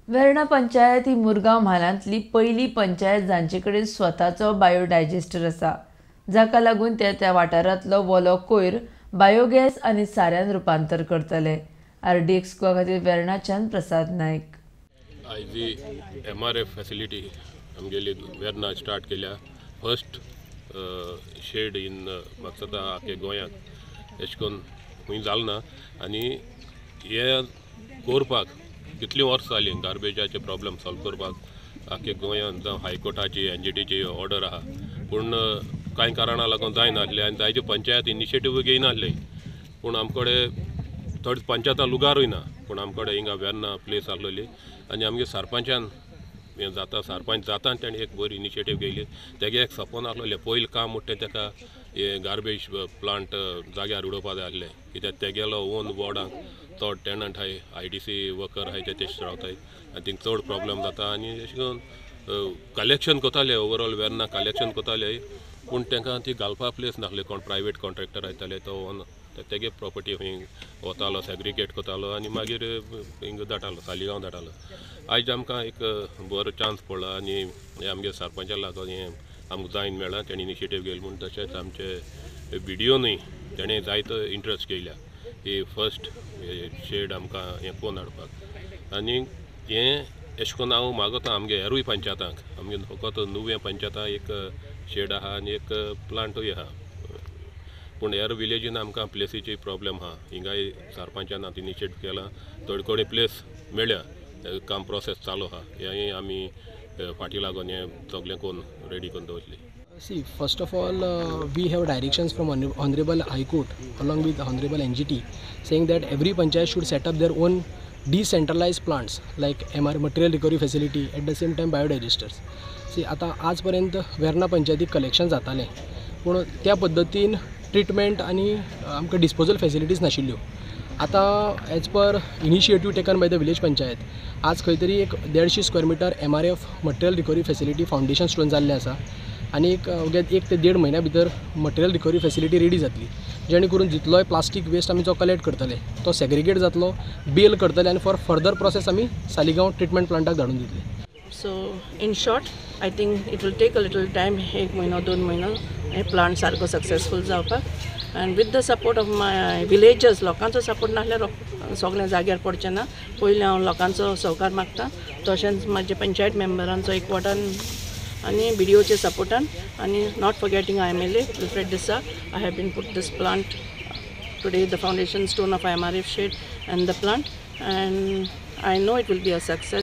वेर्णा पंचायत ही मुरगांव म्हालांतली पयली पंचायत जांचे कडेन स्वताचो बायोडायजेस्टर आसा, जाका लागून ते त्या वाठारांतलो वोलो कोयर बायोगॅस आनी साऱ्यान रुपांतर करतले. आरडीएक्स गोवा खातीर वेर्णाच्यान प्रसाद नायक. आयज ही एमआरएफ फॅसिलिटी आमगेली वेर्ना स्टार्ट केल्या. फर्स्ट शेड इन म्हाका दिसता आख्खे गोंयांत एशें करून खूंय जालें ना. आनी हें करपाक कितलीं वर्सां जालीं गार्बेजाचे प्रॉब्लम सॉल्व करपाक आख्खे गोंयांत, जावं हायकोर्टाची एनजीटीची ऑर्डर आहा, पूण कांय कारणां लागून जायनासलें आनी जायत्यो पंचायत इनिशिएटीव घेयनासले. पूण आमकडे थोडी पंचायतां लुगारूय ना, पूण आमकडे हिंगा वेर्ना प्लेस आसलेली आनी आमगे सरपंचान हें जाता, सरपंच जाता तेणें एक बरी इनिशिएटीव घेयली. तेगे एक सपन आसलेलें पयलें काम म्हणटा तें तेका हें गार्बेज प्लांट जाग्यार उडोवपा जाय आसलें, कित्याक तेगेलो ओन वॉर्डांक चड टेनंट आहाय, आयटीसी वर्कर आहाय, ते तेश रावताय आनी थिंग चड प्रॉब्लम जाता. आनी अशें करून कलेक्शन करताले, ओवरऑल वेर्ना कलेक्शन करताले, पूण तांकां ती घालपा प्लेस नासली. कोण प्रायवेट कॉन्ट्रॅक्टर आयताले तो ओन तेगे प्रॉपर्टी खंय वतालो, सेग्रिगेट करतालो आनी मागीर हिंगा धाडटालो, सालिगांव धाडटालो. आयज आमकां एक बरो चान्स पडला आनी हे आमगे सरपंचा लागून हें आमकां जायन मेळ्ळा, तेणें इनिशिएटीव घेयली म्हूण. तशेंच आमचे बीडीओनूय तेणें जायतो इंट्रस्ट घेयल्या ही फर्स्ट शेड आमकां हें पळोवन हाडपाक. आनी हें एशें करून हांव मागता आमगे हेरूय पंचायतांक, आमगे फकत नुवें पंचायतां एक शेड आहा आनी एक प्लांटूय आहा, पूण हेर विलेजीन आमकां प्लेसीची प्रॉब्लम आहा. हिंगाय सरपंचान आतां इनिशिएट केलां, थोडे कडेन प्लेस मेळ्ळ्या, काम प्रोसेस चालू आहा. हें आमी फाटीं लागून हें सगळें करून रेडी करून दवरली. See, first of all, we have directions from Honorable High Court along with Honorable NGT saying that every panchayat should set up their own decentralized plants like MR material recovery facility, at the same time biodigesters. See, आतां आजपर्यंत वेर्ना पंचायतीक collection जातालें, पूण त्या पद्दतीन treatment आनी आमकां disposal facilities नाशिल्ल्यो. आतां as per initiative taken by the village panchayat आज खंय तरी एक 150 square metre MRF material recovery facility foundation stone जाल्लें आसा आनी एक 1 ते 1.5 म्हयन्या भितर मटेरियल रिकवरी फॅसिलिटी रेडी जातली, जेणे करून जितलोय प्लास्टीक वेस्ट आमी जो कलेक्ट करतले तो सेग्रिगेट जातलो, बेल करतले आनी फॉर फर्दर प्रोसेस आमी सालिगांव ट्रिटमेंट प्लांटाक धाडून दितले. So in short, I think it will take a little time, 1 म्हयनो 2 म्हयनो हे प्लांट सारको सक्सेसफूल जावपाक. And with the support of my villagers, लोकांचो सपोर्ट नासल्यार सगळें जाग्यार पडचें ना. पयलीं हांव लोकांचो सहकार मागता, तशेंच म्हाजे पंचायत मेंबरांचो एकवटान आनी बीडीओचे सपोर्टान, आनी not forgetting MLA Wilfred D'Sa, I have been put this plant today, the foundation stone of MRF shed and the plant, and I know it will be a success.